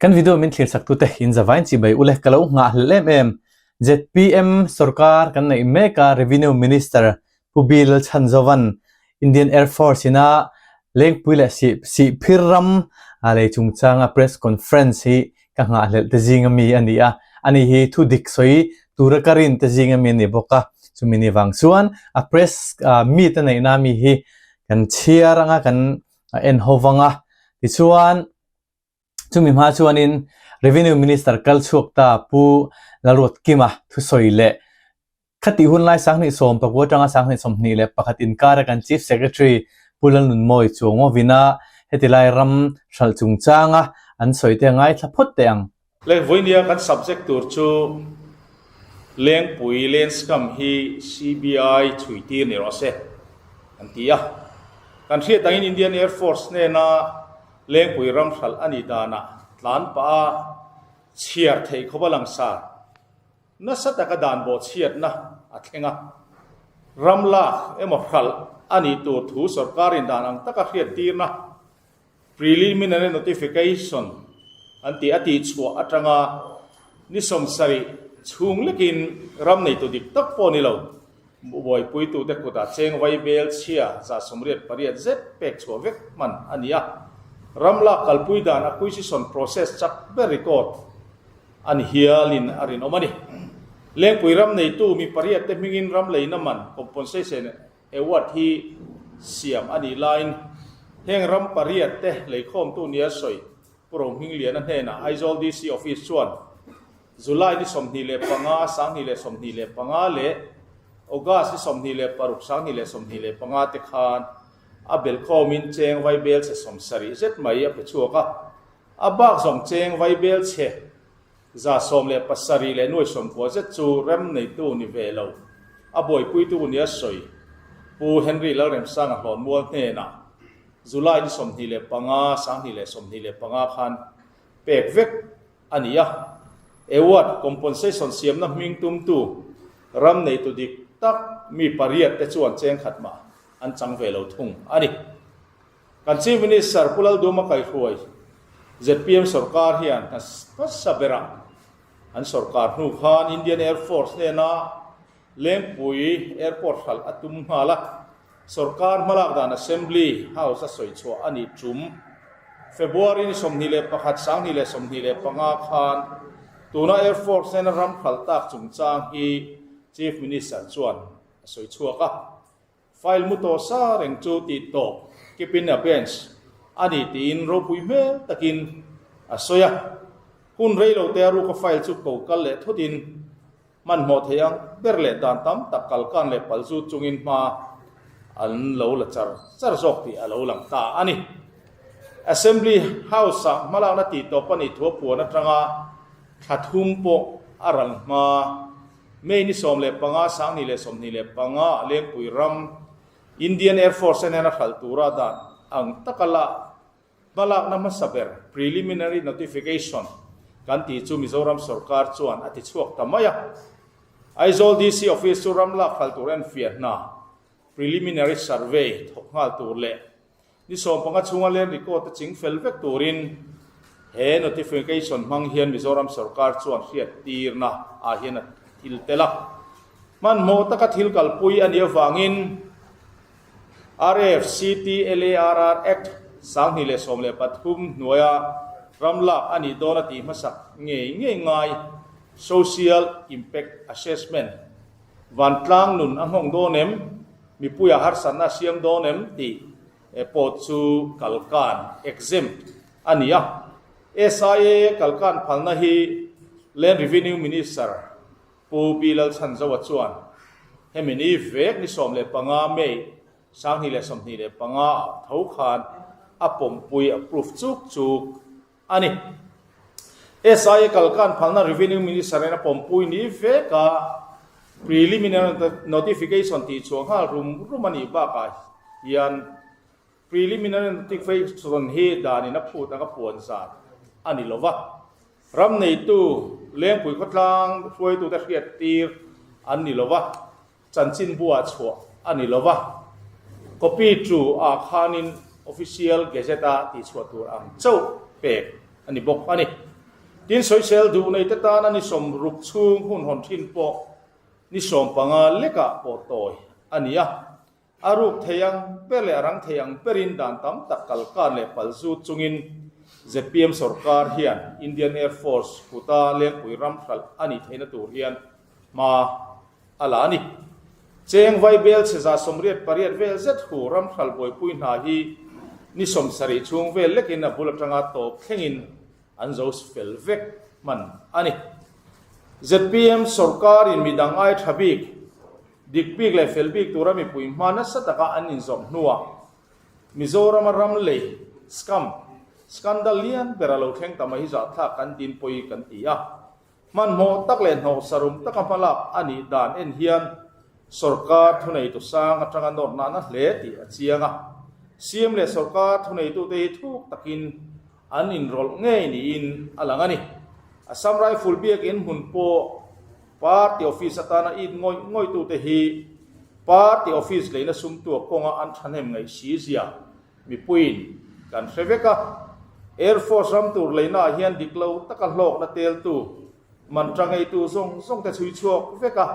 Kan video min thlir sak tute in zavain chibai ule ka lo nghah hlel em em. ZPM sorkar kan neih mek a Revenue Minister Pu Bill Chhanzovan Indian Air Force ina Lengpui leh Sihphir ram lei chungchanga press conference hi ka nghahhlelh te zinga mi a ni a, ani hi thu dik sawi tura ka rin te zinga mi a ni bawk a, chumi ni vang chuan a press meet a neihna mi hi kan chhiar anga kan en ho vang a, tichuan chumi hma chuanin Revenue Minister kal chhuak ta Pu Lalruatkima thusawi leh Khatih hun lai 2019 atanga 2021 inkara kan Chief Secretary Pu Lalnunmawi Chuangawin a heti lai ram hralh chungchanga an sawi te a ngaithla phawt teh ang. Leh vawinia kan subject tur chu Lengpui Lenscam hi CBI chhui tir ni rawh se an ti a. Kan hriat angin Indian Air Force hnena Lengpui ram hralh a nih danah tlan pah a chhiar theih khawp a langsar. Nasa taka dan bawhchhiatna a thleng a, ram lak emaw hralh a nih tur thu sorkarin dan ang taka hriattirna, preliminary notification, an tih a tihchhuah atanga ni 70 chhung lekin ram neitu dik tak pawh ni lo, buaipuitute kutah cheng vai bel chhia 88% zet pek chhuah vek hman a ni a. Ram lak kalpui dan acquisition process chak ber record a ni hialin a rinawm a ni. Lengpui ram neitu mi pariat te hmingin ram leina man compensation award hi siam a nih laiin heng ram pariat te leikhawmtu nia sawi Pu Rohmingliana hnenah Aizawl DC Office chuan July ni 25, 2025 leh August ni 26, 2025 te khan a belkhawmin cheng vaibel chhe 70 zet mai a pe chhuak a. A bak zawng cheng vaibel chhe 17 leh nuai 90 zet chu rem neitu ni ve lo. A buaipuitu nia sawi Pu Henry Lalremsanga Hlawnmual hnenah July ni 25, 2025 khan pek vek a ni a. Award compensation siamna hming tumtu ram neitu dik tak mi pariat te chuan cheng khat mah an chang ve lo thung a ni. Kan Chief Minister Pu Lalduma kaihruai zpm sorkar hian hmasa berah an sorkar hnu khan Indian Air Force hnena Lengpui Airport hralh a tum nghal a. Sorkar hmalak dan Assembly House a sawi chhuah a nih tum. February ni 21, 2025 khan tuna Air Force nena ram hralh tak chungchang hi Chief Minister chuan a sawi chhuak a. File mu tawh sa reng chu tih tawp keep in abeyance a ni tiin ropui hmel takin a sawi a. Hun reilo te a ruka file chu ko kal leh thutin Hmanhmawh thei ang ber leh dan tam tak kalkan leh pal zut chungin hma an lo la char char zawk tih a lo lang ta a ni. Assembly House-ah hmalakna tih tawp a nih thu a puan atanga thla thum pawh a ral hma. May ni 15, 2025 ah Lengpui ram Indian Air Force nen a hralh tura dan ang taka la Hmalakna hmasa ber, preliminary notification, kan tih chu Mizoram sorkar chuan a ti chhuak ta mai a. Aizawl DC Office chu ram lak hral tur enfiah hna, preliminary survey, thawk nghal tur leh ni 15 chhunga land record te ching fel vek turin he notification hmang hian Mizoram sorkar chuan hriattirna ah hian a thil tel a. Hmanhmawh taka thil kalpui a nih avangin, RFCTLARR Act 2013 hnuaia ram lak a nih dawn a tih hmasak ngei ngei ngai Social Impact Assessment vantlang nun a nghawng dawn em, mipuia harsatna a siam dawn em tih pawh chu kalkan, exempt, a ni a. SIA kalkan phalna hi Land Revenue Minister Pu Pi Lalchhanzoa chuan hemi ni vek ni 15 May 2025 ah tho khan a pawmpui approve chuk chuk a ni. SIA kalkan phalna Revenue Minister in a pawmpui ni vek a preliminary notification tih chhuah nghal rum rum a nih bakah hian Preliminary notification hi danin a phut anga puan zat a ni lova, ram neitu Lengpui khawtlang hruaitute hriattir an ni lova, chanchinbuah chhuah a ni lova, copy tu ah khanin official gazette-a tihchhuah tur ang chauh pek a ni bawk a ni. Tin, sawisel duh neite tana ni 60 chhung hun hawn thin pawh ni 15 lekah pawh tawi a ni a. A ruk thei ang ber leh a rang thei ang berin dan tam tak kalkan leh pal zut chungin zpm sorkar hian Indian Air Force kuta Lengpui ram hralh a nih theihna tur hian hma a la a ni. Cheng Vaibel chhe 88 vel zet hu ram hralh buaipui hna hi ni 70 chhung vel lekin a bul atanga tawp thlengin an zo fel vek hman a ni. Zpm sorkarin midang ai tha bik, dik bik leh fel bik tura mipui hma nasa taka an inzawrh hnuah Mizorama ram lei, scam, scandal lian ber a lo thleng ta mai hi zahthlak kan tin pawi kan ti a. Hmanhmawh tak leh hnawhsarum taka hmalak a nih dan en hian sorkar thuneitu sang atanga nawr nahna hle tih a chiang a. CM leh sorkar thuneitute hi thuk takin an inrawlh ngei niin a lang a ni. Assam Rifle biakinn hmun pawh party office atana it ngawih ngawihtute hi party office leina sumtuak kawnga an thahnem ngaih si zia Mipuiin kan hre vek a, Air Force ram tur leinaah hian dik lo taka hlawkna teltu, mantra ngeitu zawng zawng te chhui chhuak vek a,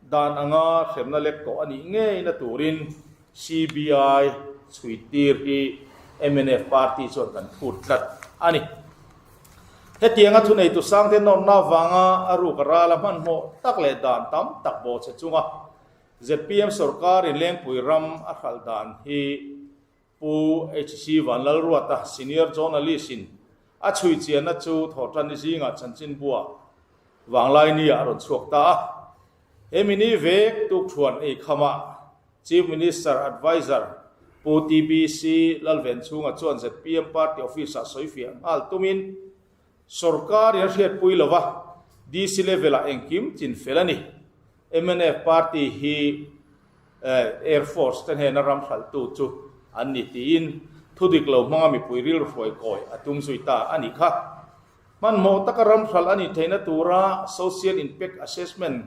dan anga hremna lek tawh a nih ngeina turin CBI chhui tir hi mnf party chuan kan phut tlat a ni. Hetianga thuneitu sangte nawrna avanga a ruk a ral a hmanhmawh tak leh dan tam tak bawhchhe chunga Zpm sorkarin Lengpui ram a hralh dan hi Pu HC Vanlalruata, Senior Journalist in a chhui chianna chu Thawhtanni zingah chanchinbua Vanglaini-ah a rawn chhuak ta a. He mini vek tukthuan ei khamah Chief Minister Adviser Pu TBC Lalvenchhunga chuan zpm Party Office-ah sawifiah nghal tumin Sorkarin a hriatpui lova DC level-ah engkim chin fel a ni. Mnf party hi Air Force te hnena ram hralhtu chu an ni tiin thu dik lo hmanga mipui rilru hruai kawi a tum zui ta a nih kha. Hmanhmawh taka ram hralh a nih theihna tura Social Impact Assessment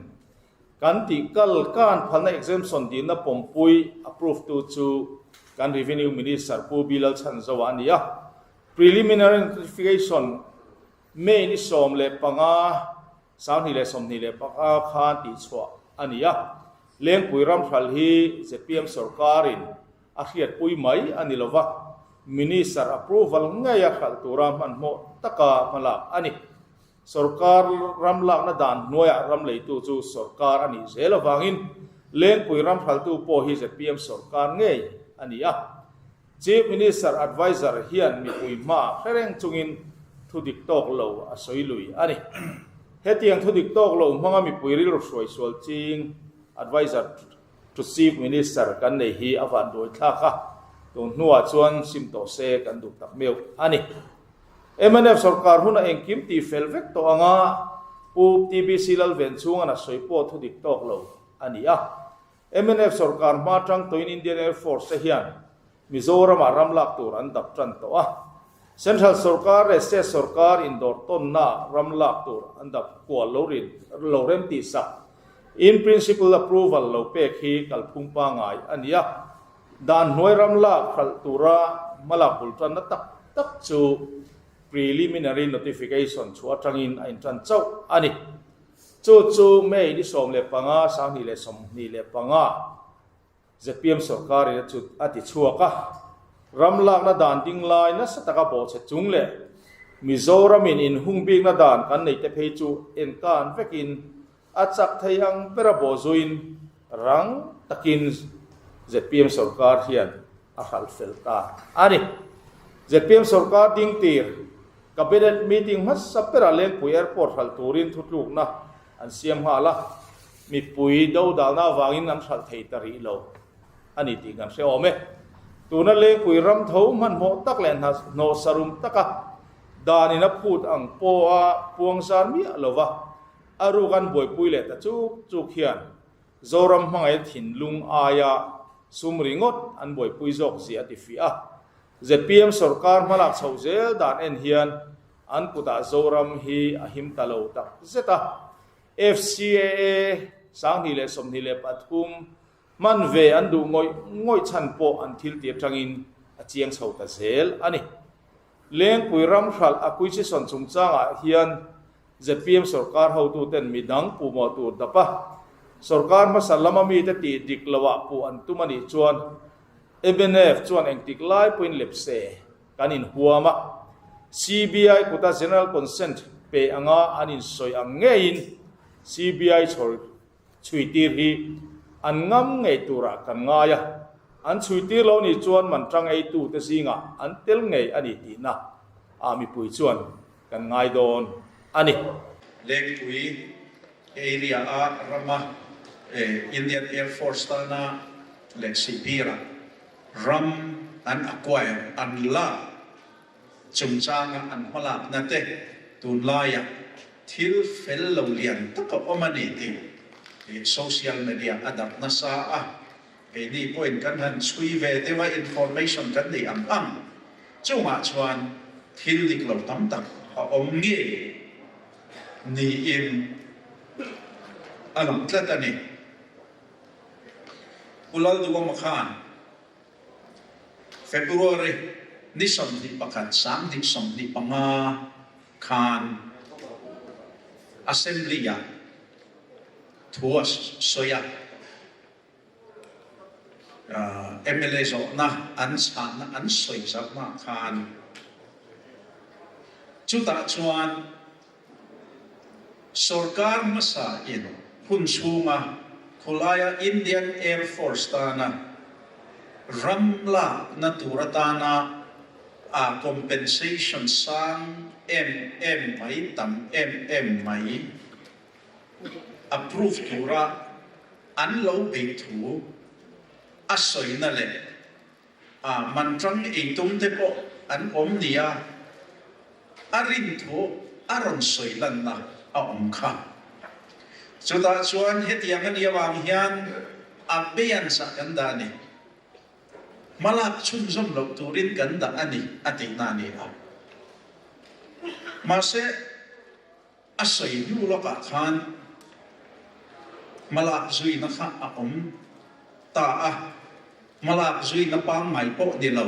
kan tih kal kan phalna exemption dilna pawmpui approve tu chu kan Revenue Minister Pu Bilal Chhanzoa a ni a. Preliminary Notification May ni 15, 2025 khan tihchhuah a ni a. Lengpui ramhral hi zpm sorkarin a hriatpui mai a ni lova, Minister approval ngeia hralh tura hmanhmawh taka hmalak a ni. Sorkar ram lakna dan hnuaiah ram leitu chu sorkar a nih zel avangin Lengpui ramhraltu pawh hi zpm sorkar ngei a ni a. Chief Minister Adviser hian mipui hmaah hre reng chungin thu dik tawk lo a sawi lui a ni. Hetiang thu dik tawk lo hmanga mipui rilru hruai sual ching Adviser to Chief Minister kan nei hi a van duai thlak a, tun hnuah chuan sim tawh se kan duh tak meuh a ni. Mnf sorkar huna engkim tih fel vek tawh anga Pu TBC Lalvenchhunga'n a sawi pawh thu dik tawk lo a ni a. Mnf sorkar hma tang tawhin Indian Air Force te hian Mizoramah ram lak tur an dap tan tawh a. Central sorkar leh state sorkar indawr tawnnaah ram lak tur an dap kual lo rin lo rem tih sak in principle approval lo pek hi kalphung pangai a ni a. Dan hnuai ram lak hralh tura hmalak bul tanna tak tak chu preliminary notification chhuah atangin a intan chauh a ni. Chu chu May ni 15, 2025 zpm sorkarin a chut a ti chhuak a. Ram lakna dan ding lai nasa taka bawhchhe chung leh Mizoramin inhung bikna dan kan neih te phei chu enkan vekin a chak thei ang bera bawh zuiin rang takin zpm sorkar hian a hralh fel ta a ni. Zpm sorkar ding tir Cabinet meeting hmasa berah Lengpui Airport hralh turin thutlukna an siam nghal a, mipui dodalna avangin an hralh thei ta rih lo a ni tih kan hre awm e. Tuna Lengpui ram tho hmanhmawh tak leh hnawh sarum taka danin a phut ang pawha puang zar miah lova a ruk an buaipui leh ta chuk chuk hian Zoram hmangaih thinlung aia sum ringawt an buaipui zawk zia a ti fiah a. Zpm sorkar hmalak chhoh zel dan en hian an kutah Zoram hi a him ta lo tak zet a. FCAA 2023 hman ve an duh ngawih ngawih chhan pawh an thil ti atangin a chiang chho ta zel a ni. Lengpui ram hralh acquisition chungchangah hian zpm sorkar hotuten midang puhmawh tur dap a, sorkar hmasa lama mite tih dik loah puh an tum a nih chuan mnf chuan engtik lai pawhin lepse kan inhuam a, CBI kuta General Consent pe anga an insawi ang ngeiin CBI chhawr chhuitir hi an ngam ngei turah kan ngai a, an chhuitir lo nih chuan man tang eitute zingah an tel ngei a ni tihna ah mipui chuan kan ngai dawn a ni. Lengpui area a rama Indian Air Force tana leh Sihphirah ram an acquire, an lak chungchanga an hmalakna te tunlaiah thil fel lo lian tak a awm a ni tih social media a darh nasa a, keini pawhin kan han chhui ve deuh a, information kan nei ang ang chungah chuan thil dik lo tam tak a awm ngei niin a lang tlat a ni. Pu Lalduhawma khan February ni 21 2025 khan Assembly-ah thu a sawi a, mla zawhna an chhanna an sawi zarhnaah khan chutah chuan Sorkar hmasa in hun chhunga khawlaia Indian Air Force tana ram lakna tur atana a compensation sang em em mai, tam em em mai approve tura an lo beih thu a sawina leh A man tang ei tum te pawh an awm nia, a rin thu a rawn sawi lanna a awm kha. Chutah chuan hetiang a nih avang hian a beansa kan dah a ni. Hmalak chhunzawm loh turin kan dah a ni a tihna a ni a. Mahse. A sawi hnu lawkah khan hmalak zuina kha a awm ta a, hmalak zuina pangngai pawh ni lo,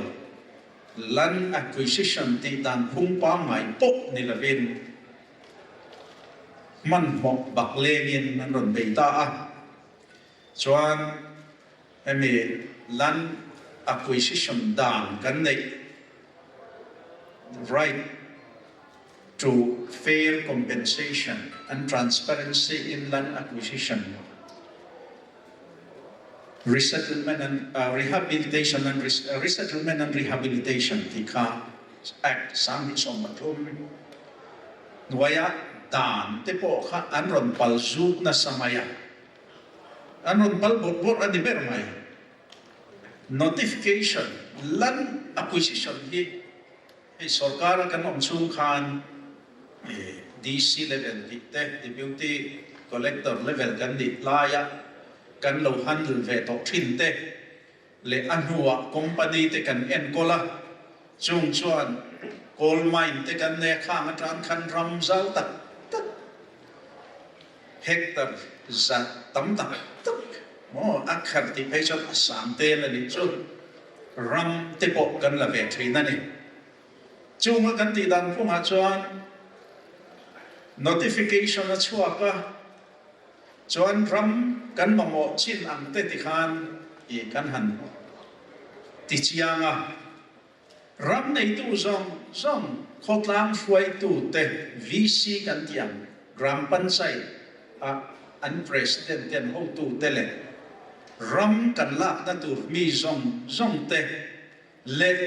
land acquisition tih dan phung pangngai pawh ni lovin hmanhmawh bak lengin an rawn bei ta a, chuan hemi land acquisition dan kan neih right to fair compensation and transparency in land acquisition, resettlement and rehabilitation and resettlement and rehabilitation ti kha Act 2013 hnuaia dan te pawh kha an rawn pal zuk nasa mai a, an rawn pal bawrh bawrh a ni ber mai. Notification land acquisition hi Hei sorkar a kan awm chhung khan DC level tih te, Deputy Collector level kan nih laia kan lo handle ve tawh thin te leh a hnuah company te kan enkawl a, chung chuan coal mine te kan nei a, khang atang khan ram zau tak tak hectare za tam tak tak maw a kher tih phei chuan a sang tel a nih chu ram te pawh kan la ve thin a ni. Chunga kan tih dan phungah chuan notification a chhuak a, chuan ram kan mamawh chin ang te tikhan ih kan han ti chiang a. Ram neitu zawng zawng khawtlang hruaitute VC kan tih ang Gram Panchayat a an President te an hotute leh ram kan lakna tur mi zawng zawng te leh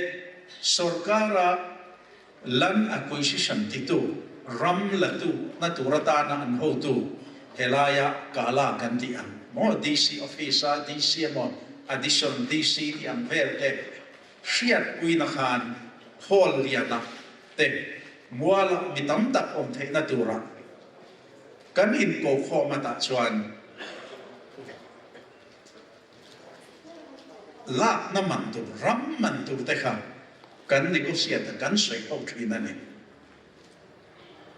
sorkara Land Acquisition titu ram latu na tur atana an hotu helaia Kala kan tih ang maw DC Office a DC emaw Addition DC tih ang vel te Hriatpuina khan hall liana te muala mi tam tak awm theihna tura kan inkokhawm atah chuan lakna man tur, ram man tur te kha kan negotiate a, kan sawi ho thin a ni.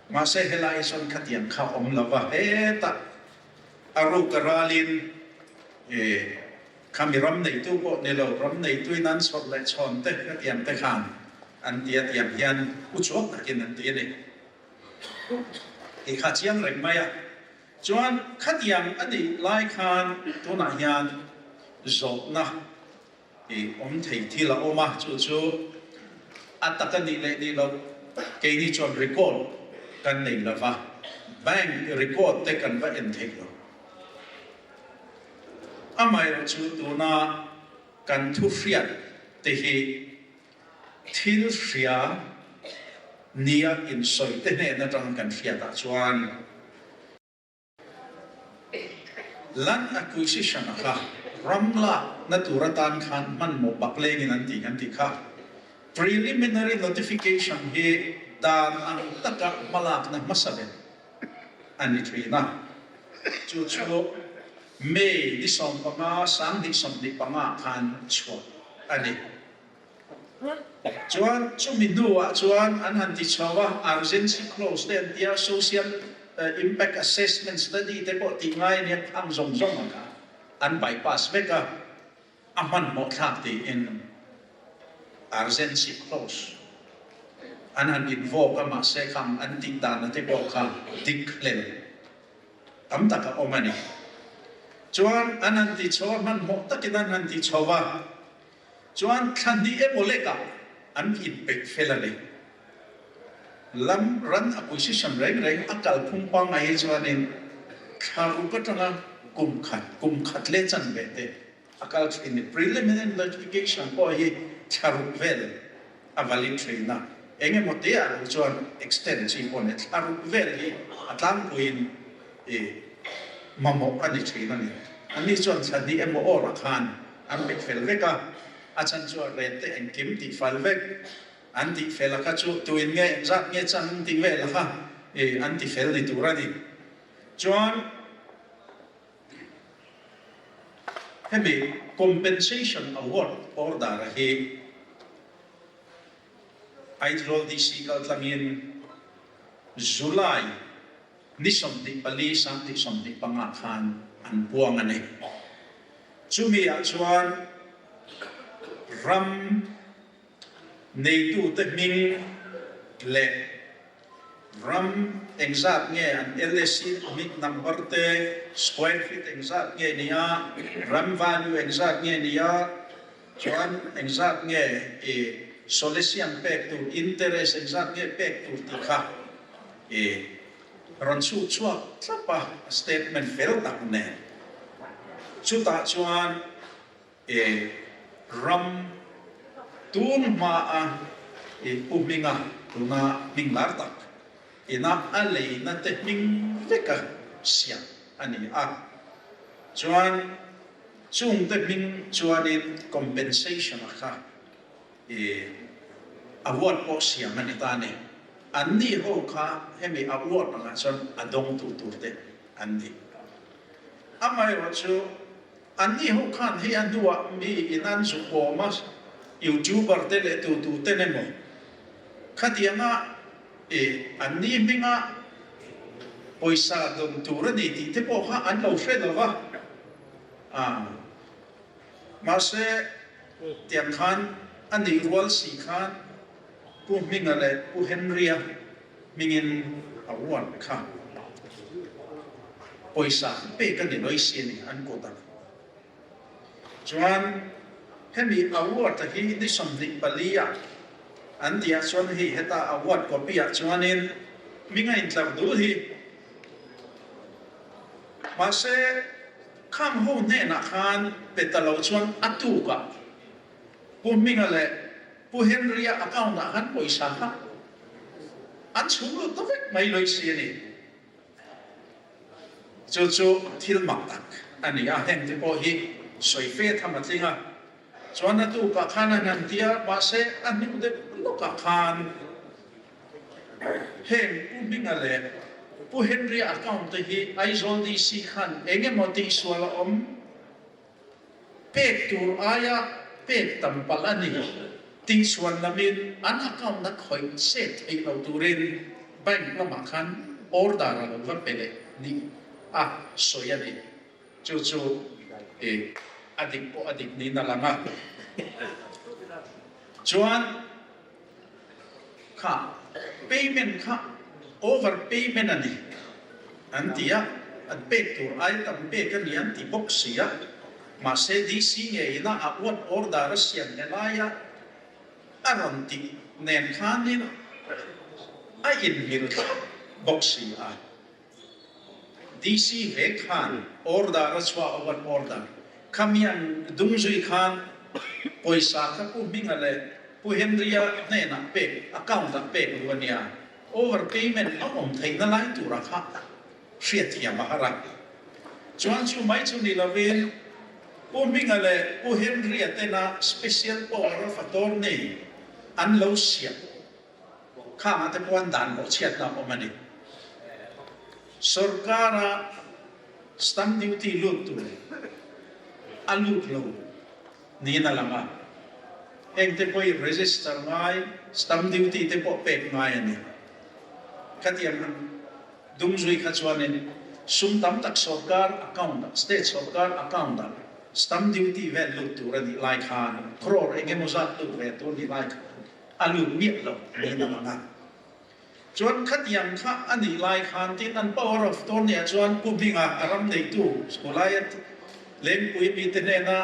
Mahse helai chuan khatiang kha awm lova hetah a ruk a ralin Khami ram neitu pawh ni lo, ram neituin an chhawrh leh chhawn te hetiang te khan an ti a tiang hian uchuak takin an ti a ni. Tih kha chiang reng mai a. Chuan khatiang a nih lai khan tunah hian zawhna i awm thei thil a awm a, chu chu a tak a nih leh nih loh keini chuan record kan nei lo va, bank record te kan va en thei lo. Amaherawhchu tuna kan thu hriat te hi thil hria nia insawi te hnen atang kan hriatah chuan Land acquisition a kha ram lak na tur atan khan hmanhmawh bak lengin an ti kan tih kha. Preliminary notification hi dan ang taka hmalakna hmasa ber a ni thin a. Chu chu May ni 15, 2025 khan chhuah a ni. Chuan chumi hnuah chuan an han ti chho a, urgency clause te an tia, social impact assessment study te pawh tih ngai a nia, ang zawng zawng ang kha an bypass vek a, a hmanhmawh thlak tiin urgency clause an han invoke a, mahse khang an tih dan te pawh kha dik hlel tam tak a awm a ni. Chuan an han ti chho a, hmanhmawh takin an han ti chho a. Chuan thla hnih emaw lekah an inpeih fel a ni. Lam ran acquisition reng reng a kal phung pangngai hi chuanin thla ruk atanga kum khat, kum khat leh chan ve te a kal thin ni. Preliminary notification pawh hi thla ruk vel a valid thin a, eng emaw te ah lo chuan extend chi pawh ni. Thla ruk vel hi a tlangpuiin i mamawh a ni thin a ni. Anni chuan thla hnih emaw awrah khan An pe fel vek a, a chan chu a ret te engkim tih fal vek. An tih fel a kha chu tuin nge engzat nge chan an tih vel a kha i an ti fel ni tur a ni. Chuan hemi compensation award order a hi Aizawl DC kaltlangin July Ni 24, 2025 khan an puang a ni. Chumi ah chuan ram neitute hming leh ram engzat nge an LSC hming number te, square feet engzat nge nia, ram value engzat nge nia, chuan engzat nge i solesian pek tur, interest engzat nge pek tur tih kha I rawn chhut chhuak tlap a, statement fel tak nen. Chutah chuan i ram tun hmaa i pu hminga tuna hming lar tak ina a leina te hming veka siam a ni a. Chuan chungte hming chuanin compensation a kha I award pawh siam a ni ta ni. An ni ho kha hemi award angah chuan a dawngtu tur te an ni. Amaherawh chu an ni ho khan hei a hnuah mi in an zuk awm a, youtuber te leh tu tu ten emaw khatianga i an ni hminga pawisa dawn tur a ni tih te pawh kha an lo hre lo va. Mahse, tiang khan a nih rual si khan Pu Hminga leh Pu Henry-a hmingin a uan kha pawisa pek a ni lawih si a ni an kut a. Chuan hemi award-a hi ni 24 ah an tih ah chuan hei heta award copy ah chuanin hming a intlar dul hi. Mahse, Khang ho hnenah khan pe ta lo chuan a tukah Pu Hminga leh Pu Henry-a account-ah khan pawisa kha an chhung lut ta vek mai lawih si a ni. Chu chu thil mak tak a ni a, heng te pawh hi sawi fe tham a tling a. Chuan a tukah khan an han ti a, mahse a hnu deuh lawkah khan Heng Pu Hminga leh Pu Henry-a account te hi Aizawl DC khan eng emaw tihsual a awm pek tur aia pek tam palh a ni tihsual lamin an account a khawih set theih lo turin bank lamah khan order a lo va pe leh ni a sawi a ni. Chu chu i a dik pawh a dik niin a lang a. Chuan. Kha payment kha over payment a ni an ti a, an pek tur ai tam pek a ni an ti bawk si a, mahse DC ngeiin a a uat order a siam leh laia a rawn tih nen khanin a inmil thlap bawk si a. DC ve khan order a chhuah a uat order kha mi an dung zui khan pawisa kha Pu Hminga leh Pu Henry-a hnenah pek account ah pek lu a nia, over payment a awm theihna lai tura kha hriatthiam a har a. Chuan chu mai chu ni lovin Pu Hminga leh Pu Henry-a tena special power of attorney an lo siam Khangah te pawh an dan mawh chhiatna a awm a ni. Sorkara stamp duty lut tur a lut lo niin a lang a, heng te pawh hi register ngai, stamp duty te pawh pek ngai a ni. Khatiang han dum zui kha chuanin sum tam tak sorkar account ah, state sorkar account ah stamp duty vel lut tur a nih lai khan crore eng emaw zat lut ve tur a nih lai khan A lut miah lo niin a lang a. Chuan khatiang kha a nih lai khan tin an power of attorney ah chuan Pu Binga a ram neitu Schoolai Lengpui mite hnena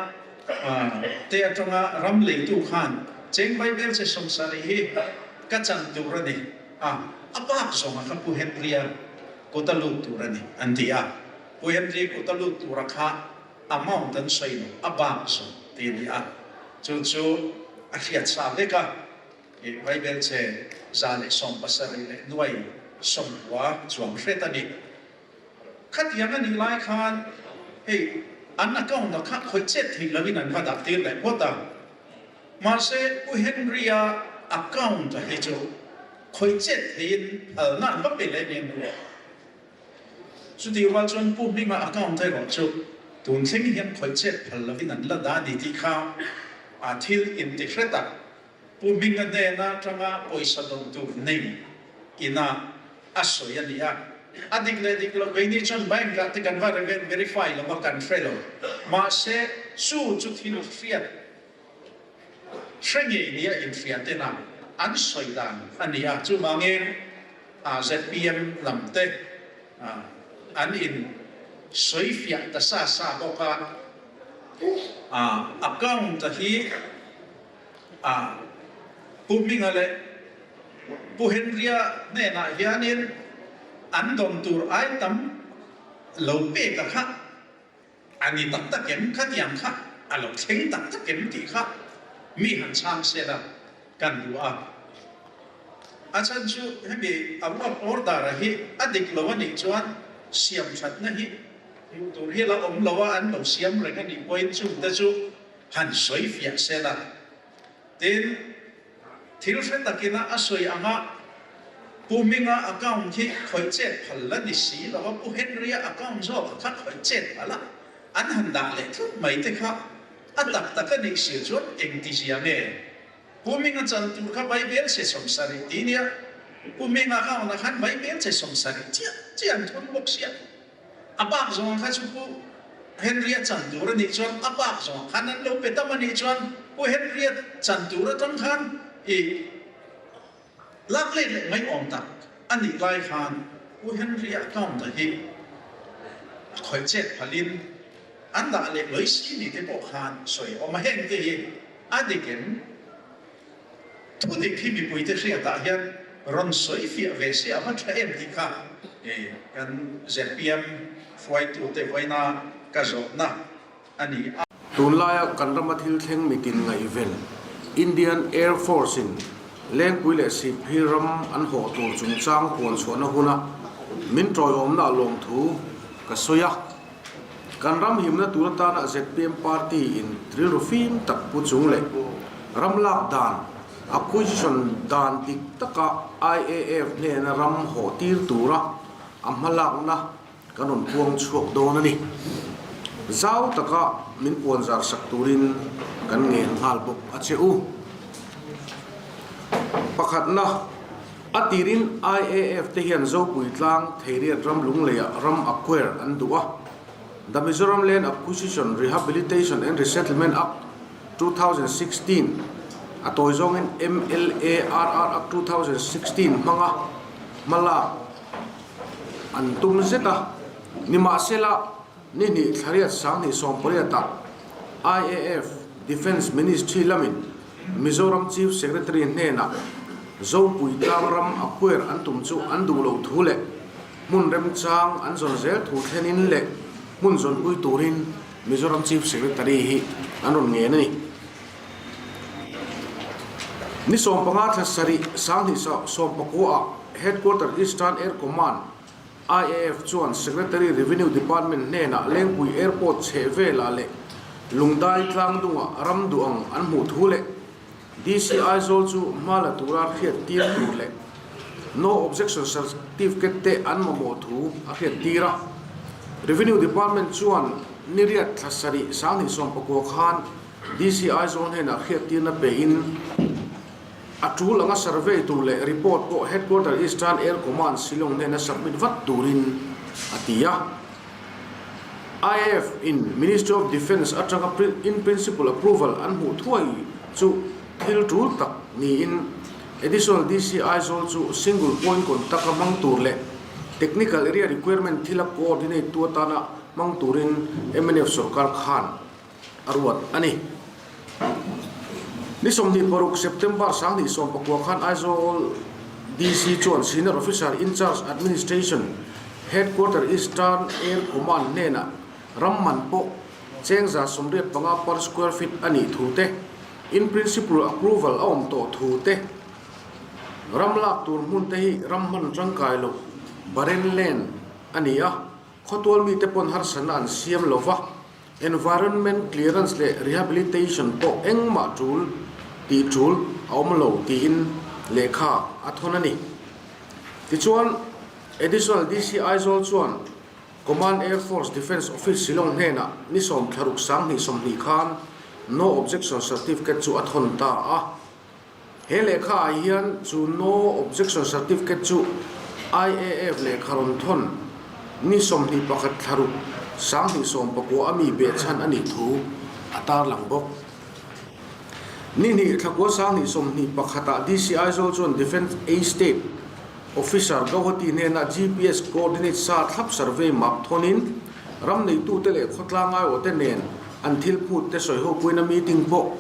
te atanga ram leitu khan cheng Bible che sawmsarih hi ka chan tur a ni a, a bak zawnga kha Pu Henry-a kut a lut tur a ni an ti a. Pu Henry kut a lut tura kha amount an sawi lo, a bak zawng ti a ni a, chu chu a hriat sa vek a, i Vaibelche 170 leh nuai sawmkua chuang hret a ni. Khatiang a nih lai khan hei an account ah kha khawih chet theih loin an va dah tir leh phawt a, mahse Pu Henry-a account ah hi chu khawih chet theihin phalna an va pe leh nen ruah. Chutih rual chuan Pu Hminga account erawh chu tun thleng hian khawih chet phal lovin an la dah a ni tih kha a thil inti hre tak. Pu Hminga hnena atanga pawisa dawn tur nei ina a sawi a ni a. A dik leh dik lo keini chuan bank ah te kan va verify lo va kan hre lo. Mahse chu chu thil hriat Hre ngei nia inhria tena an sawi dan a ni a, chuvangin zpm lam te an in sawi fiah ta sa sa bawk a, account a hi Pu Hminga leh Pu Henry-a hnenah hianin an dawn tur ai tam lo pek a kha. A ni tak tak em? Khatiang kha a lo thleng tak tak em tih kha mi han chhang sela kan duh a. A chhan chu hemi a work order a hi a dik lo a nih chuan siam thatna hi hmuh tur hi la awm lo a, an lo siam reng a nih pawhin chungte chu han sawi fiah sela. Tin, Thil hre takin a a sawi ang a, Pu Hminga account hi khawih chet phal la ni si lo a, Pu Henry-a account zawk kha khawih chet phal a, an han dah leh tlut mai te kha a tak tak a nih si chuan engti zia nge? Pu Hminga chan tur kha Vaibel che 70 ti nia, Pu Hminga account ah khan Vaibel che 70 chiah chiah an thun bawk sia. A bak zawng kha chu Pu Henry-a chan tur a nih chuan a bak zawng khan an lo pe tam a nih chuan Pu Henry-a chan tur atang khan i lak let leh mai awm tak a nih lai khan Pu Henry-a account-a hi a khawih chet phalin an dah leh lawih si ni te pawh khan sawi a awm a, heng te hi a dik em? Thudik hi mipuite hriatah hian rawn sawi fiah ve se a va tha em tih kha kan zpm hruaitute vawiina ka zawhna a ni a. Tunlaia kan rama thil thleng mitin ngaihven Indian Air Force-in Lengpui leh Sihphir ram an hawh tur chungchang puan chhuahna huna min tawiawmna a lawmthu ka sawi a. Kan ram himna tur atana zpm party in rilru fim tak pu chung leh ram lak dan, acquisition, dan dik taka IAF hnena ram hawh tir tura a hmalakna kan rawn puang chhuak dawn a ni. Zau taka min puanzar sak turin kan ngen nghal bawk a che u. Pakhatna. A tirin IAF te hian Zopui tlang Theiriat ram lungleiah ram acquire an duh a, The Mizoram Land Acquisition, Rehabilitation and Resettlement Act, 2016. A tawi zawngin MLARR Act 2016 hmanga hmalak an tum zet a. Nimahsela, ni hnih thlariat 20 18 ah IAF Defence Ministry lamin Mizoram Chief Secretary hnenah Zopui tlang ram a kuer an tum chu an duh loh thu leh hmun remchang an zawn zel thu thlenin leh hmun zawnpui turin Mizoram Chief Secretary hi an rawn ngen a ni. Ni 15 thla sarih 2019 ah Headquarter Eastern Air Command, IAF, chuan Secretary Revenue Department hnenah Lengpui Airport chheh velah leh Lungdai tlangdungah ram duh ang an hmuh thu leh DC Aizawl chu hma la tura hriat tir tur leh No Objection Certificate te an mamawh thu a hriat tir a. Revenue Department chuan niriat thla sarih 2019 khan DC Aizawl hnenah hriat tirna pein a tul anga survey tur leh report pawh Headquarter Eastern Air Command Shillong hnena submit vat turin a ti a. IAF in Ministry of Defence atanga in principle approval an hmuh thuai chu thil tul tak niin Additional DC Aizawl chu single point contact a hmang tur leh technical area requirement thila coordinate tu atana hmang turin mnf sorkar khan a ruat a ni. Ni 26 September 2019 khan Aizawl DC chuan Senior Officer in Charge Administration Headquarter Eastern Air Command hnenah ram man pawh cheng 85 per square feet a nih thu te, in principle approval a awm tawh thu te, ram lak tur hmun te hi ram hman tangkai loh barren land a ni a, khawtual mite pawn harsatna an siam lo va. Environment clearance leh rehabilitation pawh engmah tul tih tul a awm lo tiin lehkha a thawn a ni. Tichuan, Additional DC Aizawl chuan Command Air Force Defence Office Shillong hnenah ni 16 20 khan No Objection Certificate chu a thawn ta a. He lehkha ah hian chu No Objection Certificate chu IAF lehkha rawn thawn ni 21 thlaruk 2019 a mi behchhan a nih thu a tarlang bawk. Ni hnih thlakua 2021 ah DC Aizawl chuan Defence Estate Officer Gauhati hnenah GPS Coordinate sa thlap survey map thawnin ram neitute leh khawtlang aiawhte nen an thil phut te sawi hopuina meeting pawh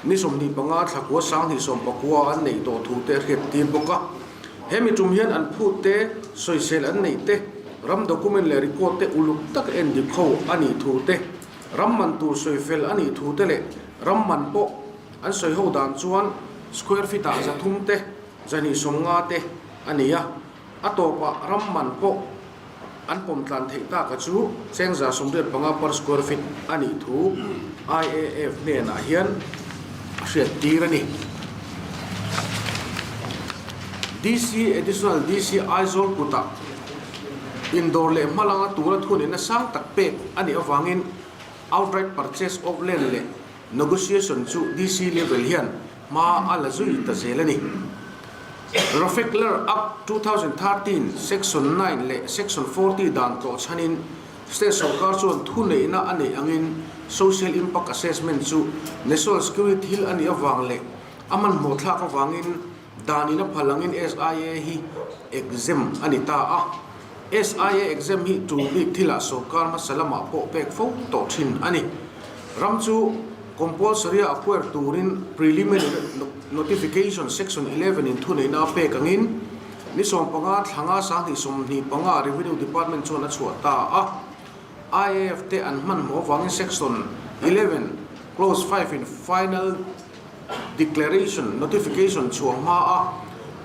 Ni 25 thlakua 2019 an neih tawh thu te a hriat tir bawk a. He mi tum hian an phut te, sawisel an neih te, ram document leh record te uluk tak en dik ho a nih thu te, ram man tur sawifel a nih thu te leh ram man pawh an sawi ho dan chuan square feet ah 300 te, 250 te a ni a. A tawpah ram man pawh an pawm tlan theih taka chu cheng 85 per square feet a nih thu IAF hnenah hian a hriat tir a ni. DC Additional DC Aizawl kutah indawr leh hmalanga tura thunihna sang tak pek a nih avangin outright purchase of land leh Negotiation chu DC level hian hma a la zui ta zel a ni. Rafekler Act 2013 Section 9 leh Section 40 dan tlawh chhanin State sorkar chuan thuneihna a neih angin Social Impact Assessment chu National Security thil a nih avang leh a hmanhmawh thlak avangin danin a phal angin SIA hi exempt a ni ta a. SIA exempt hi tul bik thilah sorkar hmasa lamah pawh pek fo tawh thin a ni. Ram chu compulsory a acquire turin preliminary notification section 11 in thuneihna a pek angin ni 15 thlanga 2025 Revenue Department chuan a chhuah ta a. IAF te an hmanhmawh avangin section 11 clause 5 in final Declaration, Notification, chhuah hma a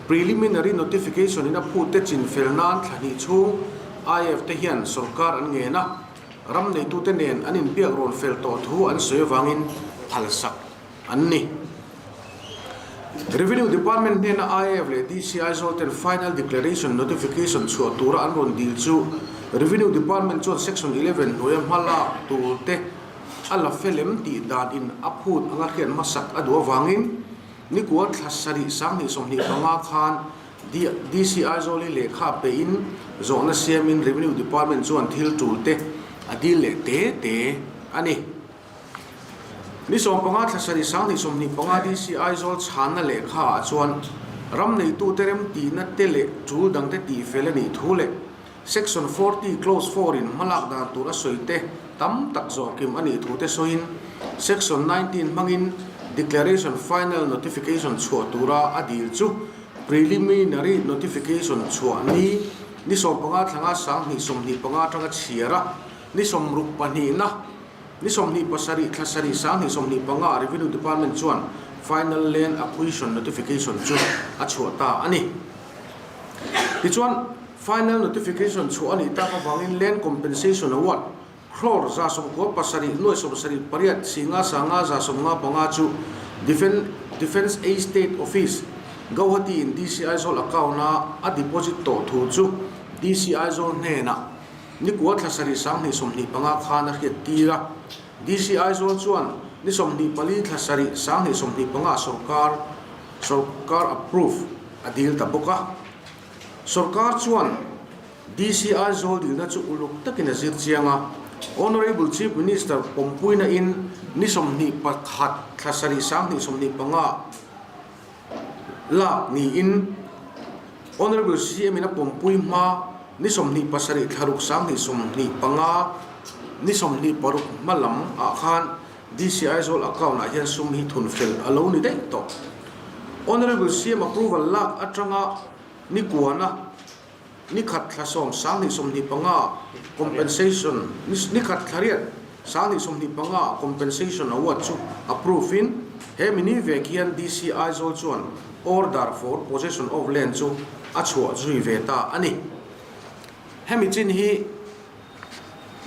Preliminary Notification in a phut te chin fel nan thla hnih chhung IAF te hian sorkar an ngen a, ram neitute nen an inbiak rawn fel tawh thu an sawi avangin phalsak an ni. Revenue Department hnena IAF leh DC Aizawl ten Final Declaration Notification chhuah tura an rawn dil chu Revenue Department chuan Section 11 hnuaia hmalak tur te A la fel em tih dan in a phut anga hriat hmasak a duh avangin nikua thla sarih 2025 khan DC Aizawl hi lehkha pe in zawhna siam in Revenue Department chuan thil tul te a dil leh te te a ni. Ni 15 thla sarih 20 25 DC Aizawl chhanna lehkha ah chuan ram neitute remtihna te leh tul dangte tihfel a nih thu leh Section 40 Clause 4 in hmalak dan tur a sawi te tam tak zawhkim a nih thu te sawiin Section 19 hmangin Declaration Final Notification chhuah tura a dil chu Preliminary Notification chhuah ni ni 15 thlanga 2025 atanga chhiar a ni 62 na Ni 27 thla sarih 2025 ah Revenue Department chuan Final Land Acquisition Notification chu a chhuah ta a ni. Tichuan, Final Notification chhuah a nih tak avangin Land Compensation Award crore 97 nuai 78 singa sanga 95 chu Defence Estate Office, Gauhati in DC Aizawl account-a a deposit tawh thu chu DC Aizawl hnenah Nikua thla sarih 2025 khan a hriat tir a, DC Aizawl chuan ni 24 thla sarih 2025 sorkar sorkar approve a dil ta bawk a. Sorkar chuan DC Aizawl dilna chu uluk takin a zir chiang a, Honourable Chief Minister pawmpuina in ni 21 thla sarih 2025 lak niin Honourable CM in a pawmpui hma ni 27 thlaruk 2025 ni 26 hma lam ah khan DC Aizawl account ah hian sum hi thun fel a lo ni daih tawh. Honourable CM approval lak atanga ni kuana Ni khat thla sawm 2025 compensation Ni khat thla riat 2025 compensation award chu approve in he mini vek hian DC Aizawl chuan order for possession of land chu a chhuah zui ve ta a ni. Hemi chin hi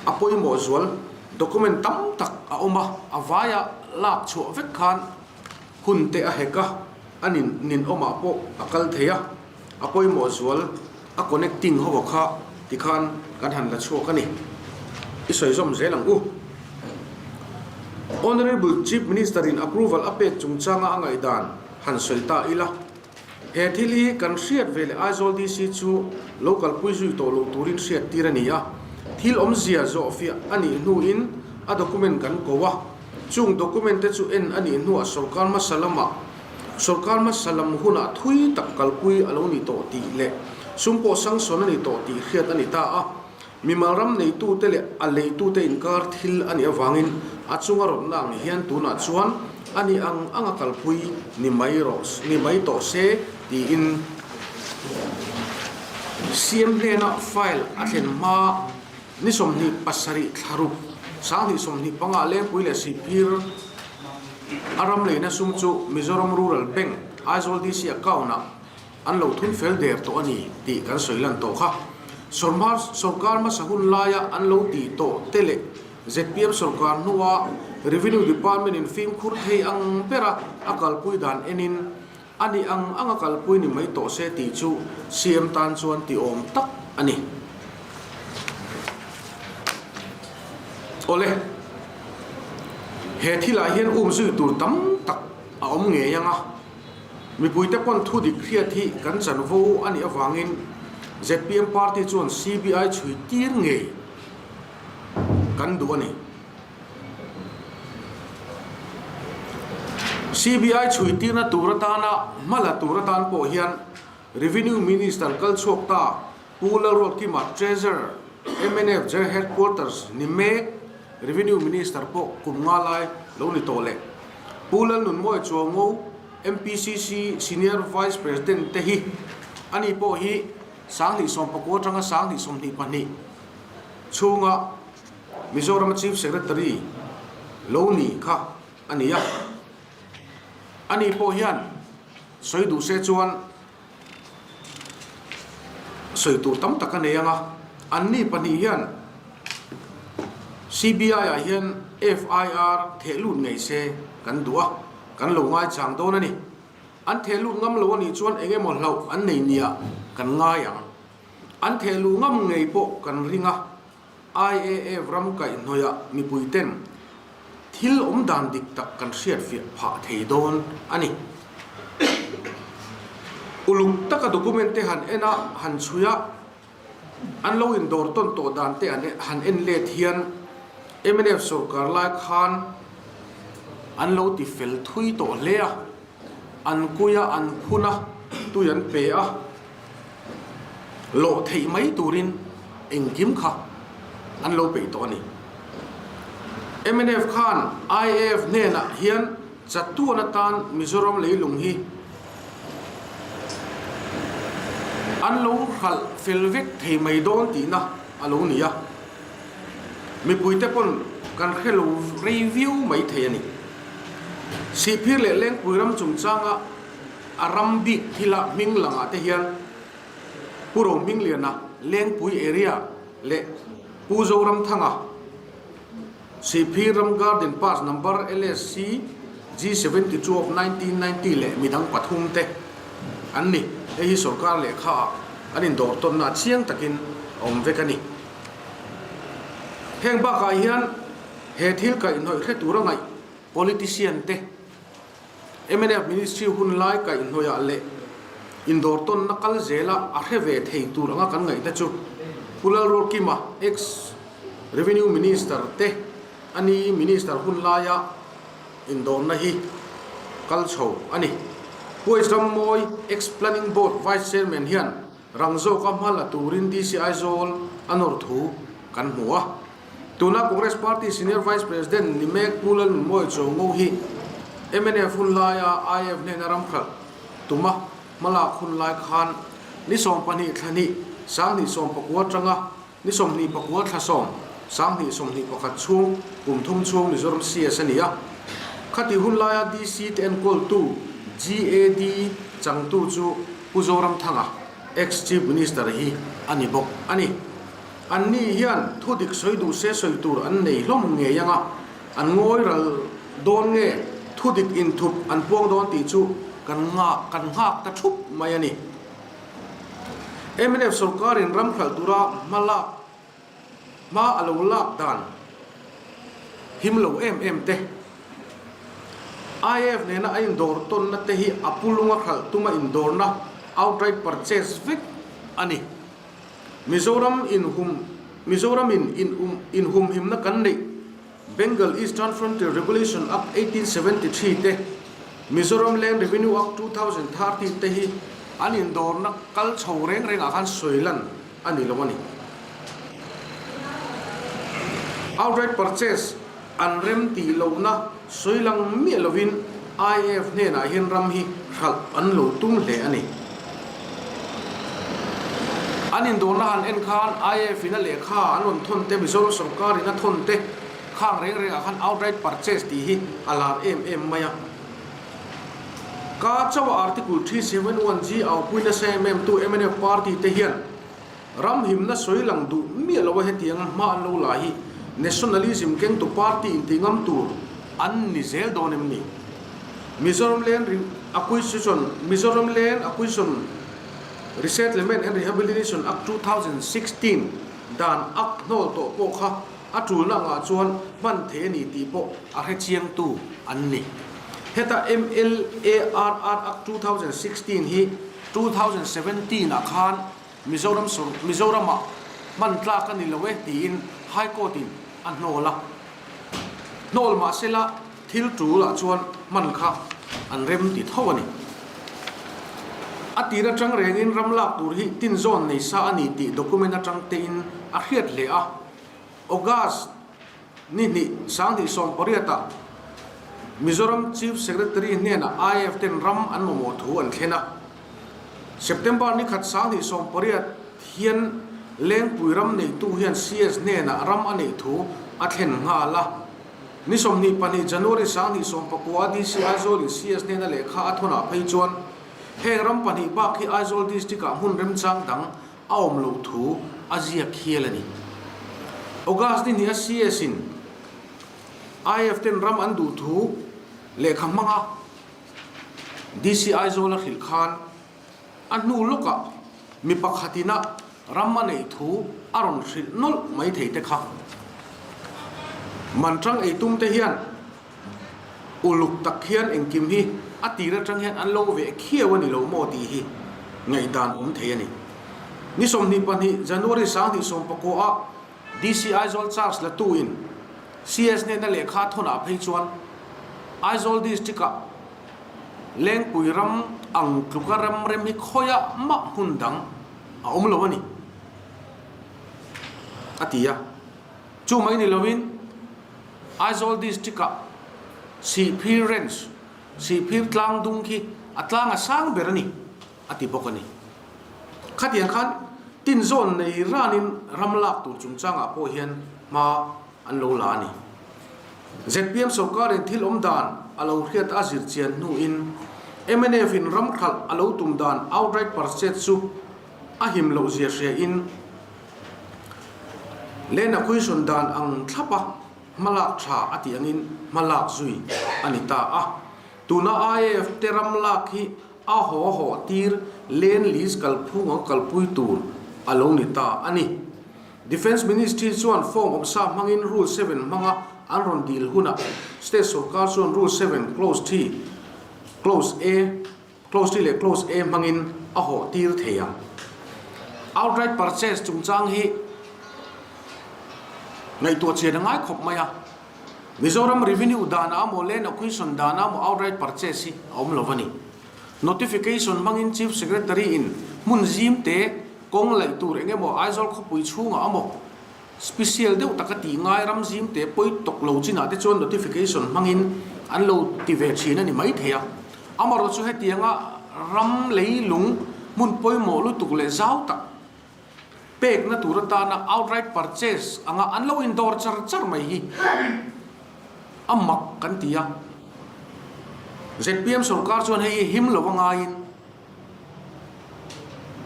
a pawimawh zual document tam tak a awm a, a vaia lak chhuah vek khan hun te a hek a, a nin ninawmah pawh a kal thei a. A pawimawh zual a connecting ho kha tikhan kan han la chhuak a ni. I sawi zawm zel ang u. Honourable Chief Minister in approval a pek chungchanga a ngaihdan han sawi ta ila. He thil hi kan hriat ve leh Aizawl DC chu lo kalpui zui tawh loh turin hriat tir a ni a. Thil awmzia zawhfiah a nih hnuin a document kan ko a. Chung document te chu en a nih hnuah sorkar hmasa lamah Sorkar hmasa lam hunah thui tak kalpui a lo ni tawh tih leh sum pawh sanction a ni tawh tih hriat a ni ta a. Mimal ram neitute leh a leitute inkar thil a nih avangin a chunga rawtna ang hian tunah chuan a ni ang anga kalpui ni mai rawh ni mai tawh se tiin CM hnena file a thlen hma Ni 27 thlaruk 2025 Lengpui leh Sihphir a ram leina sum chu Mizoram Rural Bank, Aizawl DC account-ah an lo thun fel der tawh a ni tih kan sawi lan tawh kha. Sorkar hmasa hun laia an lo tih tawh te leh zpm sorkar hnua Revenue Department-in fimkhur thei ang bera a kalpui dan enin A nih ang ang a kalpui ni mai tawh se tih chu CM tan chuan ti awm tak a ni. Awle, he thilah hian um zui tur tam tak a awm ngei ang a, mipuite pawn thu dik hriat hi kan chanvo a nih avangin zpm party chuan CBI chhui tir ngei kan duh a ni. CBI chhuitirna tur atana hma la tur atan pawh hian Revenue Minister kal chhuak ta Pu Lalruatkima Treasurer mnf General Headquarters ni mek Revenue Minister pawh kum nga lai lo ni tawh leh Pu Lalnunmawia Chuango MPCC Senior Vice President te hi ani pawh hi 2019 atanga 2022 chhunga Mizoram Chief Secretary lo ni kha a ni a, ani pawh hian sawi duh se chuan sawi tur tam tak a nei ang a, anni pahnih hian CBI ah hian FIR theh lut ngei se kan duh a, kan lo ngaichang dawn a ni. An theh lut ngam lo a nih chuan eng emaw hlauh an nei nia kan ngai ang. An theh luh ngam ngei pawh kan ring a. IAF ram kaihhnawihah mipuiten thil awm dan dik tak kan hriatfiah phah thei dawn a ni. Uluk taka document te han en a, han chhui a, an lo indawr tawn tawh dan te han en let hian mnf sorkar lai khan. an lo ti fel thui tawh hle a, an kui a, an phun a, tui an pe a, lawh theih mai turin engkim kha an lo peih tawh a ni. Mnf khan IAF hnenah hian chatuan atan Mizoram leilung hi an lo hralh fel vek thei mai dawn tihna a lo ni a, mipuite pawn kan hre lo rei viau mai thei a ni. Sihphir leh Lengpui ram chungchanga a ram bik thila hming langah te hian Pu Rohmingliana Lengpui area leh Pu Zoramthanga Sihphir ram Garden Pass Number LSC G72 of 1990 leh midang pathum te an ni. Hei hi sorkar lehkha ah an indawr tawnna chiang takin a awm vek a ni. Heng bakah hian he thil kaihhnawih hre tura ngaih politician te mnf Ministry hun lai kaihhnawihah leh indawr tawnna kal zela a hre ve thei tur anga kan ngaihna chu Pu Lalrualkima ex Revenue Minister te a ni Minister hun laia indawrna hi kal chho a ni. Pu H Rammawi ex Planning Board Vice Chairman hian rang zawka hma la turin DC Aizawl a nawr thu kan hmu a. Tuna Congress Party Senior Vice President ni mek Pu Lalnunmawi Chawngo hi mnf hun laia IF hnena ramkhalh tuma hmalak hun lai khan ni 12 thla hnih 2019 atanga ni 29 thla 10 2021 chhung kum thum chhung Mizoram CS a ni a. Khati hun laia DC te enkawltu GAD changtu chu Pu Zoramthanga, ex-Chief Minister hi a ni bawk a ni. Anni hian thu dik sawi duh se sawi tur an nei hlawm ngei ang a, an ngawi ral dawn nge thu dik inthup an puang dawn tih chu kan nghak kan nghak ta thup mai a ni. Mnf sorkarin ram hralh tura hma lak hma a lo lak dan him lo em em te, IAF nena a indawr tawnna te hi a pulunga hralh tuma indawrna outright purchase vek a ni. Mizoram inhum Mizoram in in inhumhimna kan neih Bengal Eastern Frontier Regulation Act 1873 te, Mizoram Land Revenue Act 2013 te hi an indawrna kal chho reng rengah khan sawi lan a ni lo a ni. Outright purchase an rem tih lohna sawi lang miah lovin IAF hnenah hian ram hi hralh an lo tum hle a ni. An indawrna han en khan IAF in a lehkha an rawn thawn te, Mizoram sorkar in a thawn te khang reng rengah khan outright purchase tih hi a lar em em mai a. Ka chauha Article 371G aupui nasa em em tu mnf party te hian Ram himna sawi lang duh miah lo a hetiang hma an lo la hi nationalism kengtu party intih ngam tur an ni zel dawn em ni? Mizoram Land Acquisition Mizoram Land Acquisition Resettlement and Rehabilitation Act 2016 dan Act hnawl tawh pawh kha a tulna angah chuan hman thei a ni tih pawh a hrechiangtu an ni. Heta MLARR Act 2016 hi 2017 ah khan Mizoram sawr Mizoramah hman tlak a ni lo e tiin High Court in a hnawl a. Hnawl mahsela thil tul ah chuan hman kha an rem ti tho a ni. A tir atang rengin ram lak tur hi tinzawn nei sa a ni tih document atang tein a hriat hle a. August ni hnih 2018 ah Mizoram Chief Secretary hnenah IAF ten ram an mamawh thu an thlen a. September ni khat 2018 hian Lengpui ram neitu hian CS hnenah ram a neih thu a thlen nghal a. Ni 22 January 2019 DC Aizawl in CS hnena lehkha a thawnah phei chuan heng ram pahnih bak hi Aizawl District ah hmun remchang dang a awm loh thu a ziak hial a ni. August ni hnih a CS in IF ten ram an duh thu lehkha hmanga DC Aizawl a hrilh khan a hnu lawkah mi pakhatin a ram a neih thu a rawn hrilh nawlh mai thei te kha. Manṭang eitum te hian Uluk tak hian engkim hi a tir atang hian an lo veh khiau a ni lo maw tih hi ngaihdan awm thei a ni. Ni 22 January 2019 ah DC Aizawl charge la tu in CS hnena lehkha thawnah phei chuan. Aizawl District-ah Lengpui ram ang tluka ram rem hi khawiah mah hmun dang a awm lo a ni, a ti a. Chu mai ni loin Aizawl District-ah Sihphir Range, Sihphir tlang dung khi a tlang a sang ber a ni, a ti bawk a ni. Khatiang khan tinzawn nei ranin ram lak tur chungchangah pawh hian hma an lo la a ni. Zpm sorkarin thil awm dan a lo hriat a zir chian hnuin mnf in ram khalh a lo tum dan outright purchase chu a him loh zia hria in Land acquisition dan ang thlap a hmalak tha a tih angin hmalak zui a ni ta a. Tuna IAF te ram lak hi a haw haw tir land lease kalphung ang kalpui tur a lo ni ta a ni. Defence Ministry chuan form awmsa hmangin Rule 7 hmanga an rawn dil hunah State sorkar chuan Rule 7 Clause 3, Clause A, Clause 3 leh Clause A hmangin a hawh tir thei ang. Outright purchase chungchang hi ngaihtuah chian a ngai khawp mai a. Mizoram Revenue danah emaw Land Acquisition danah emaw outright purchase hi a awm lo a ni. Notification hmangin Chief Secretary in hmun zim te kawng laih tur eng emaw Aizawl khawpui chhungah emaw special deuh taka tih ngai ram zim te pawi tawk lo chinah te chuan notification hmangin an lo ti ve thin a ni mai thei a. Amarawh chu hetianga ram leilung hmun pawimawh lutuk leh zau tak pekna tur atana outright purchase anga an lo indawr char char mai hi a mak kan ti a. Zpm sorkar chuan hei hi him lo a ngaiin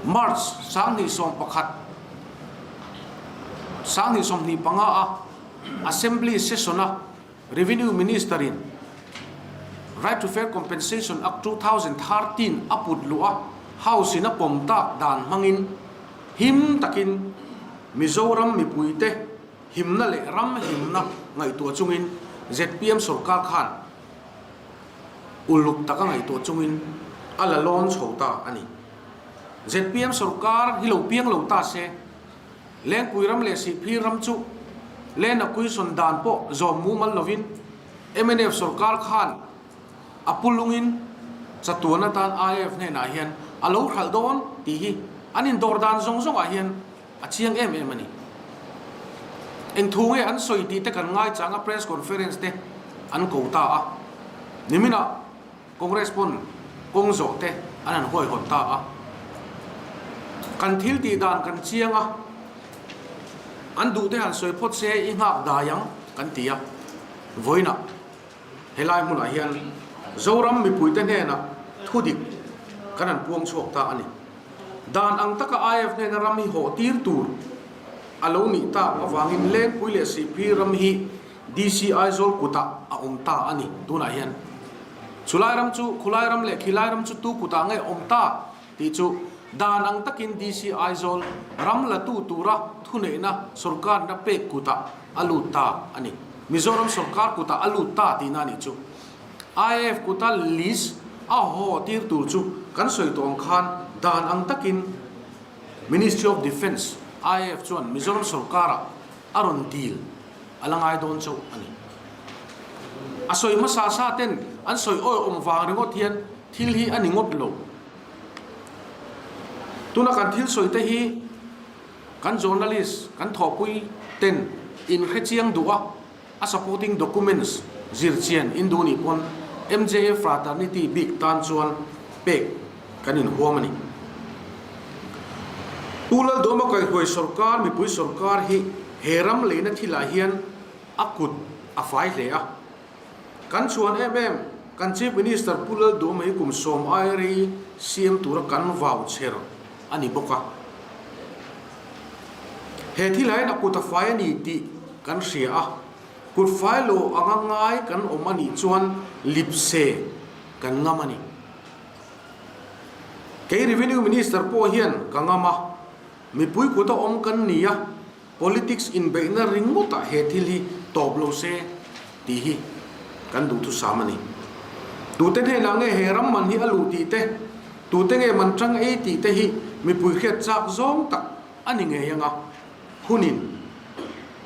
March 2011 2025 a Assembly session a Revenue Minister in Right to Fair Compensation Act 2013 a put luh a, House in a pawm tak dan hmangin him takin Mizoram mipuite himna leh ram himna ngaihtuah chungin zpm sorkar khan uluk taka ngaihtuah chungin a la lawn chho ta a ni. Zpm sorkar hi lo piang lo ta se, Lengpui ram leh Sihphir ram chu Land Acquisition dan pawh zawm mumal lovin mnf sorkar khan a pu lungin chatuan atan IAF hnenah hian a lo hralh dawn tih hi an indawr dan zawng zawngah hian a chiang em em a ni. Eng thu nge an sawi tih te kan ngaichang a press conference te an ko ta a. Niminah Congress pawn kawng zawh te an han huaihawt ta a. Kan thil tih dan kan chiang a, an duh te han sawi phawt se i nghak dai ang kan ti a. Vawiinah helai hmunah hian Zoram mipuite hnenah thudik kan han puang chhuak ta a ni. Dan ang taka IF hnena ram hi hawh tir tur a lo nih tak avangin Lengpui leh Sihphir ram hi DC Aizawl kutah a awm ta a ni tunah hian. Chulai ram chu khulai ram leh khilai ram chu tu kutah nge awm ta tih chu dan ang takin DC Aizawl ram la tu tura thuneihna sorkarna pek kutah a lut ta a ni. Mizoram sorkar kutah a lut ta tihna a nih chu. IAF kuta list a haw tir tur chu kan sawi tawh ang khan dan ang takin Ministry of Defence, IAF chuan Mizoram sorkarah a rawn dil a la ngai dawn chauh a ni. A sawi hmasa sa ten an sawi awi awm vang ringawt hian thil hi a ni ngawt lo. Tuna kan thil sawi te hi kan journalist, kan thawhpui ten in hrechiang duh a, a supporting documents zir chian in duh nih pawn MJA fraternity bik tan chuan pek kan inhuam a ni. Pu Lalduama kaihhuai sorkar mipui sorkar hi he ram leina thilah hian a kut a fai hle a. Kan chhuan em em, kan Chief Minister Pu Lalduama hi kum sawm ai rei siam tura kan vau chher a ni bawk a. He thilah hian a kut a fai a ni tih kan hria a, kut fai lo anga ngai kan awm a nih chuan lipse kan ngam a ni. Kei Revenue Minister pawh hian ka ngam a, mipui kuta awm kan ni a, politics inbeihna ringawtah he thil hi tawp lo se tih hi kan duhthusam a ni. Tute hnenah nge he ram man hi a luh tih te, tute nge man tang ei tih te hi mipui hriat chak zawng tak a ni ngei anga hunin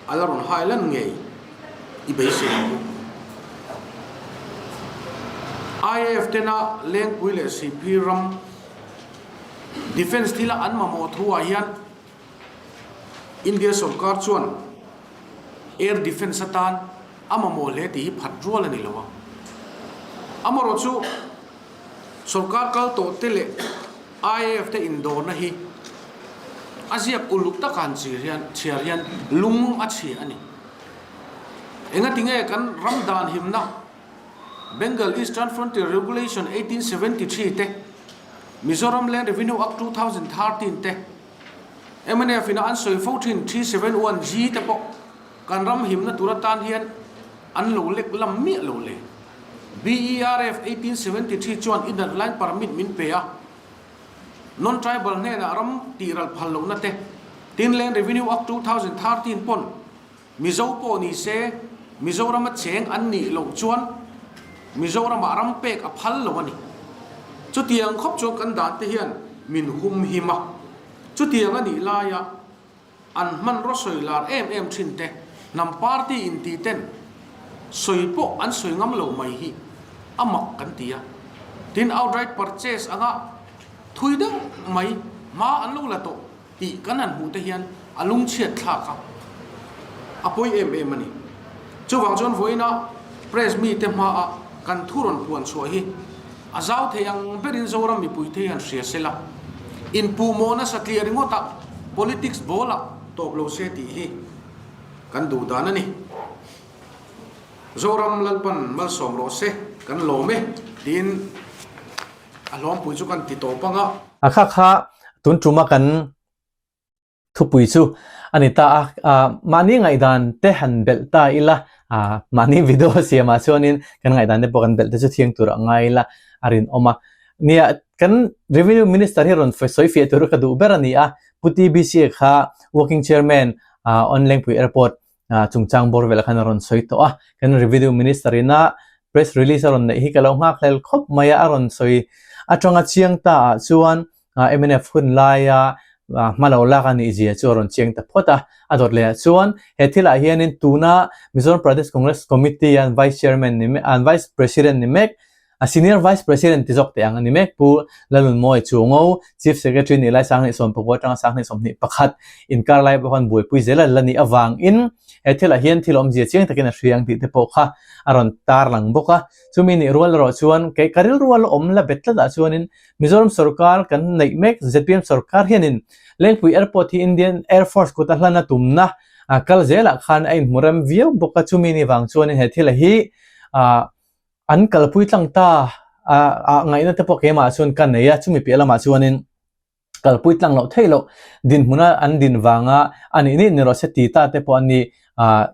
a la rawn hai lan ngei i beisei ang u. IAF tena Lengpui leh Sihphir ram Defence thila an mamawh thu ah hian India sorkar chuan Air Defence atan a mamawh hle tih hi phat rual a ni lo a. Amaherawhchu sorkar kal tawh te leh IAF te indawrna hi a ziak uluk taka han chir hian chhiar hian lung a chhia a ni. Engatinge kan ram dan himna Bengal Eastern Frontier Regulation 1873 te, Mizoram Land Revenue Act 2013 te, mnf ina an sawi fo thin 371G te pawh kan ram himna tur atan hian an lo lek lam miah lo le. BERF 1873 chuan Inner Line Permit min pe a, Non-Tribal hnenah ram tihral phal lohna te, tin Land Revenue Act 2013 pawn Mizo pawh ni se, Mizorama cheng an nih loh chuan Mizoramah ram pek a phal lo a ni. Chutiang khawp chuan kan dan te hian min hum him a. Chutiang a nih laia an hmanraw sawi lar em em thin te, hnam party inti ten sawi pawh an sawi ngam lo mai hi a mak kan ti a. Tin, outright purchase anga thui deuh mai hma an lo la tawh. Tih kan han hmuh te hian a lungchhiat thlak a, a pawi em em a ni. Chuvang chuan vawiina press mite hmaa kan thu rawn puan chhuah hi a zau thei ang berin Zoram mipuite hian hria se la, inpuhmawh nasa tliah ringawt a politics ball ah tawp lo se tih hi kan duh dan a ni. Zoram Lalpan malsawm rawh se kan lawm e tiin. A hlawmpui chu kan ti tawp ang a. A kha kha tun tuma kan thupui chu a ni ta a, mahni ngaihdan te han belh ta ila, mahni video siamah chuanin kan ngaihdan te pawh kan belh te chu thiang tur a ngai ila a rinawm a. Nia, kan Revenue Minister hi rawn sawi fiah tur ka duh ber a ni a, Pu TBC kha Working Chairman on Lengpui Airport chungchang bawr velah khan a rawn sawi tawh a, kan Revenue Minister ina press release a rawn neih hi ka lo nghak hlel khawp mai a, a rawn sawi atanga chiang ta ah chuan mnf hun laia hma lo lak a nih zia chu a rawn chiang ta phawt a, a dawt leh ah chuan he thil ah hianin tuna Mizoram Pradesh Congress Committee an Vice Chairman ni an Vice President ni mek A Senior Vice President ti zawk teh ang a ni mek. Pu Lalunmawi Chuango, Chief Secretary nih lai 2019 atanga 2021 inkar lai pawh khan buaipui zel a la nih avangin he thilah hian thil awmzia chiang takin a hria ang tih te pawh kha a rawn tarlang bawk a. Chumi nih rual erawh chuan kei ka rilru a la awm la bet tlatah chuanin Mizoram sorkar kan neih mek zpm sorkar hianin Lengpui Airport hi Indian Air Force kuta hlan a tumna kal zelah khan a inhmu rem viau bawk a. Chumi nih vang chuanin he thila hi An kalpui tlang ta a ngaihna te pawh keimah chuan ka nei a, chumi piah lamah chuanin kalpui tlang loh theih loh dinhmuna an din vanga a nih nih ni rawh se ti ta te pawh an ni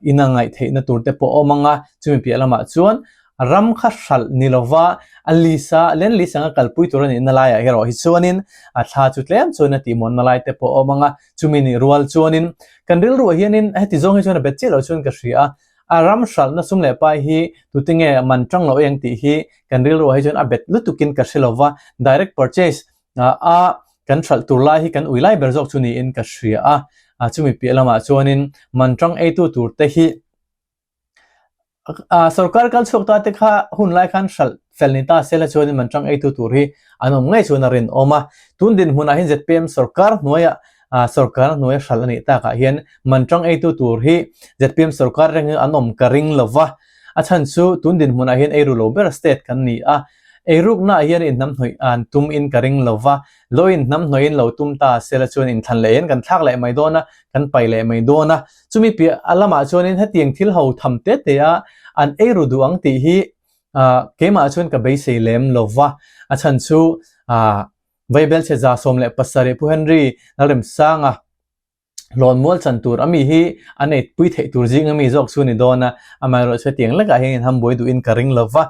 ina ngaih theihna tur te pawh a awm ang a, chumi piah lamah chuan ram kha hralh ni lova a lease a land lease anga kalpui tur a nihna laiah erawh hi chuanin a thla chu tlem chuan a tihmuanna lai te pawh a awm ang a, chumi nih rual chuanin kan rilruah hianin heti zawng hi chuan a bet chiah loh chuan ka hria a. A ram hralhna sum leh pai hi tute nge man tang loh eng tih hi kan rilruah hi chuan a bet lutukin ka hre lova, direct purchase a kan hralh tur lai hi kan ui lai ber zawk chu niin ka hria a, chumi piah lamah chuanin man tang eitu tur te hi sorkar kal chhuak ta te kha hun lai khan hralh fel ni ta sela chuanin man tang eitu tur hi an awm ngei chuan a rinawm a, tun dinhmunah hian zpm sorkar hnuaiah Sorkar hnuaia hralh a nih takah hian man tang eitu tur hi zpm sorkar rengin an awm ka ring lo va, a chhan chu tun dinhmunah hian eiru lo ber state kan ni a, eiruknaah hian inhnamhnawih an tum in ka ring lo va, lo inhnamhnawih in lo tum ta sela chuan inthlan leh hian kan thlak leh mai dawn a, kan pai leh mai dawn a, chumi piah lamah chuanin hetiang thil ho tham te te a an eiru duh ang tih hi keimah chuan ka beisei lem lo va, a chhan chu Vaibelchhe 17 Pu Henry Lalremsanga hlawnmual chan tur ami hi a neihpui theih tur zing ami zawk chu a ni dawn a, amaherawh chu hetiang lekah hian inhambuai duhin ka ring lova,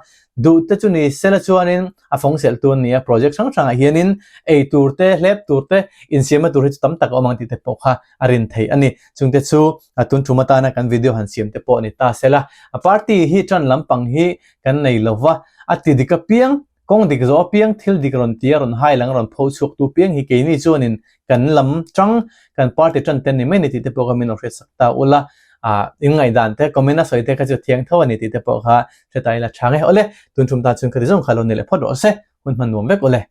duh te chu ni sela chuanin a fawng selh tu an ni a, project hrang hrangah hianin ei tur te, hlep tur te, insiamna tur hi chu tam tak a awm ang tih te pawh kha a rin theih a ni. Chungte chu tun tum atana kan video han siam te pawh a ni ta sela, a party hi tan lampang hi kan nei lova, a ti dik apiang Kawng dik zawh apiang thil dik rawn tia rawn hai lang rawn pho chhuak tu piang hi keini chuanin kan lam tang kan party tan ten ni mai ni tih te pawh kha min lo hriat sak ta ula. Ah in ngaihdan te comment a sawi te kha chu thiang tho a ni tih te pawh kha hre ta ila tha nge. Awle, tun thum ta chhung kha ti zawng kha lo ni leh phawt rawh se, hun hman nuam vek awle.